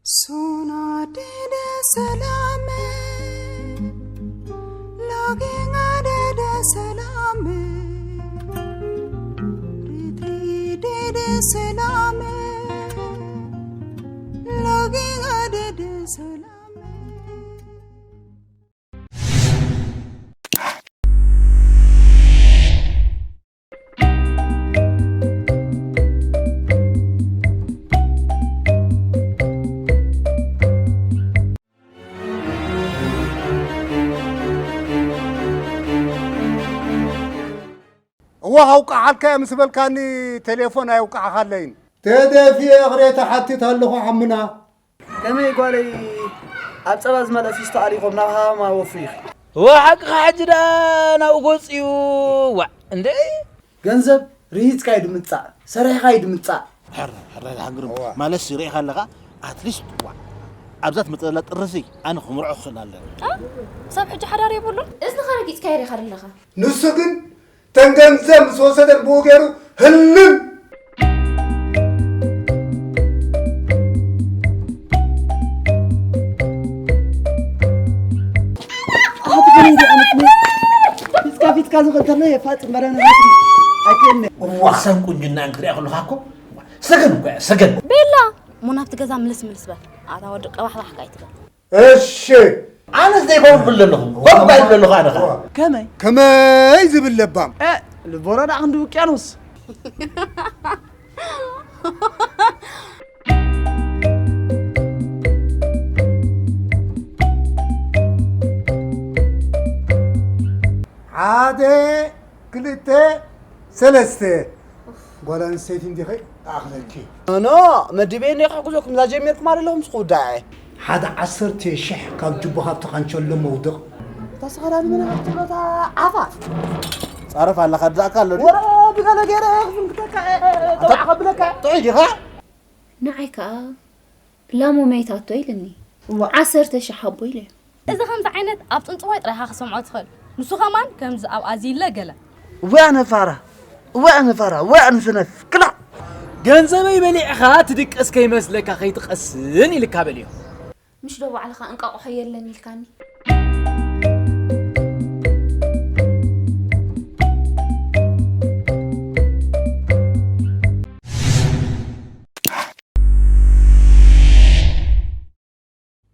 Sona dede salame, login adede salame, ritri dede salame, login adede salame. እዋ ኣውቃዓልካ እየ ምስ በልካኒ ቴሌፎን ኣየውቃዕኻለይን። ተደፊኤ እኽሬ ተሓትት ኣለኹ ዓምና። ከመይ ጓለይ ኣብ ጸባ ዝመልአ ፊስቶ ኣሊኾም ናብ ሃማ ወፍሪ ኢኺ። እዋ ሓቅኻ ሕጂ ደኣ ናብኡ ገጹ እዩ። ዋዕ እንደ ገንዘብ ርሂጽካ እዩ ድምጻእ፣ ሰሪሕኻ እዩ ድምጻእ። ሕረ ሕረ ሃንግርም እዋ። ማለት ሲ ርኢኻ ኣለኻ ኣትሊስት ዋ ኣብዛ ትመጽእ ዘላ ጥርሲ ኣነ ክምርዖ ክኽእል ኣለኒ። እ? ክሳብ ሕጂ ሓዳር የብሉን? እዝንኻ ረጊጽካዮ ዲኻ ዘለኻ? ንሱ ግን ተን ገንዘብ ምስ ወሰደን ብኡ ገይሩ ህልም። ኣቲ ግን እንዲ ኣመት ፊትካ ፊትካ ዝቕንተሎ የፋጽም በረና ኣይክእልኒ። እዋ ክሳብ ቁንጅና እንክሪኣ ከለኻ እኮ ሰገን እኮ እያ፣ ሰገን። ቤላ፣ እሞ ናብቲ ገዛ ምልስ ምልስ በል። ኣታ ወዲ ቀባሕባሕካ ኣይትበል። እሺ። ኣነስ ዘይኮንኩ ኣለኹ። ኮፍ ባይሉ ኣለኹ ኣነ ኸኣ። ከመይ? ከመይ ዝብል ለባም። እ፣ ልቦና ደኣ ክንዲ ውቅያኖስ። ሓደ፣ ክልተ፣ ሰለስተ። ጓል ኣንስተይቲ እንዲኺ ኣኽለኪ። ኖ፣ መዲበ እኔ ከሕግዞኩም፣ እዛ ጀሚርኩም ኣለኹም፣ ስኹ ዳዐ። ሓደ ዓሰርተ ሽሕ ካብ ጅቦ፣ ካብቲ ካንቸሎ መውድቕ። እታ ሰኸራኒ መን እያ ክትብሎ፣ እታ ዓፋፍ? ጻረፍ ኣለኻ፣ ድኣካ ኣሎ ድዩ? ወረ፣ ብገለ ገይረ ክፍንክተካ፣ እ፣ እ፣ እ፣ ጠባዕ ከብለካ። ጥዑይ ዲኻ? ንዓይ ከኣ ላሙ መይታቶ ኢልኒ። እዋ። ዓሰርተ ሽሕ ሃቦ ኢለዮ። እዚ ከምዚ ዓይነት ኣብ ጥንጥዋይ ጥራይ ኢኻ ክሰምዖ ትኽእል። ንሱ ኸማን ከምዚ ኣብ ኣዚለ ገለ። እወ ኣነ ፋራ፣ እወ ኣነ ፋራ፣ እወ ኣነ ሰነፍ፣ ክላእ። ገንዘበይ በሊዕኻ ትድቅስ ከይመስለካ ከይትቐስን ኢልካ በልዮ። ምሽ ዶ ባዕልኻ እንቃቑሖ የለን ኢልካኒ?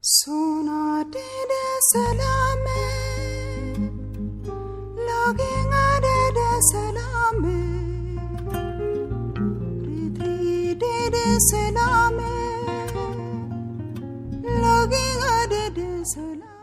Sona dede salame, login adede salame, ritri dede salame, login adede salame.